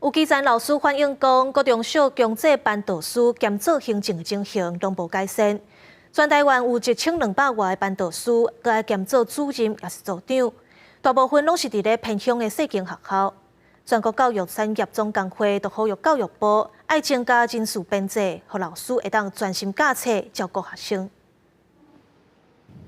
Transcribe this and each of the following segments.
有基層老師反映講，國中小強制班導師兼做行政的情形攏無改善。全台灣有1200外個班導師，閣愛兼做主任抑是組長，大部分攏是佇咧偏鄉的細間學校。全國教育產業總工會就呼籲教育部愛增加人事編制，予老師會當專心教冊、照顧學生。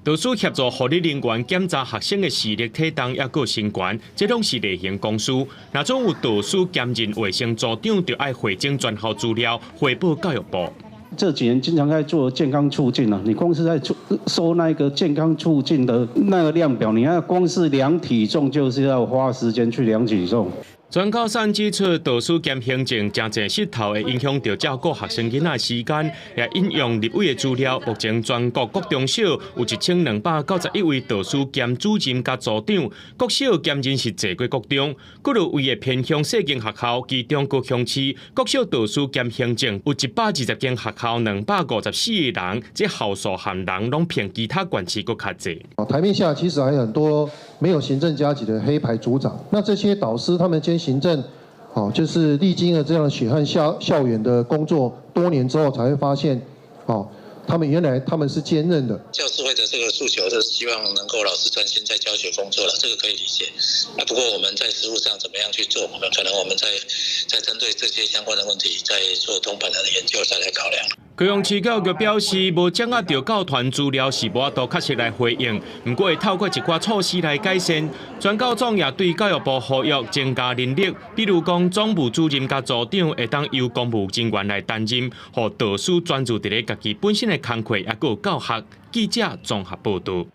導師協助護理人員檢查學生的視力、體重抑閣身懸，這攏是例行公事。若總有導師兼任衛生組長，就愛匯整全校資料，回報教育部。這幾年經常在做健康促進啊，你光是在收那個健康促進的那個量表，你看光是量體重就是要花時間去量體重。全教產指出，導師兼行政誠濟失頭會影響著照顧學生囡仔時間，也引用立委的資料，目前全國國中小有1291位導師兼主任佮組長，國小兼任是濟過國中，幾落位的偏鄉細間學校，其中高雄市國小導師兼行政有120間學校，254個人，這校數和人攏比其他縣市閣較濟。台面下其實還有很多沒有行政加給的黑牌組長，那這些導師他們兼行政，哦，就是歷經了這樣血汗校園的工作多年之後，才會發現，哦，他們原來他們是兼任的。教師會的這個訴求，就是希望能夠老師專心在教學工作了，這個可以理解。啊，不過我們在實務上怎麼樣去做，我們可能我們在針對這些相關的問題，再做通盤的研究，再來考量。高雄市教育局表示，無掌握著教團資料是無法度確實來回應，毋過會透過一寡措施來改善。全教總也對教育部呼籲增加人力，比如講總務主任佮組長會當由公務人員來擔任，予導師專注佇咧家己本身的工課，抑閣有教學。記者綜合報導。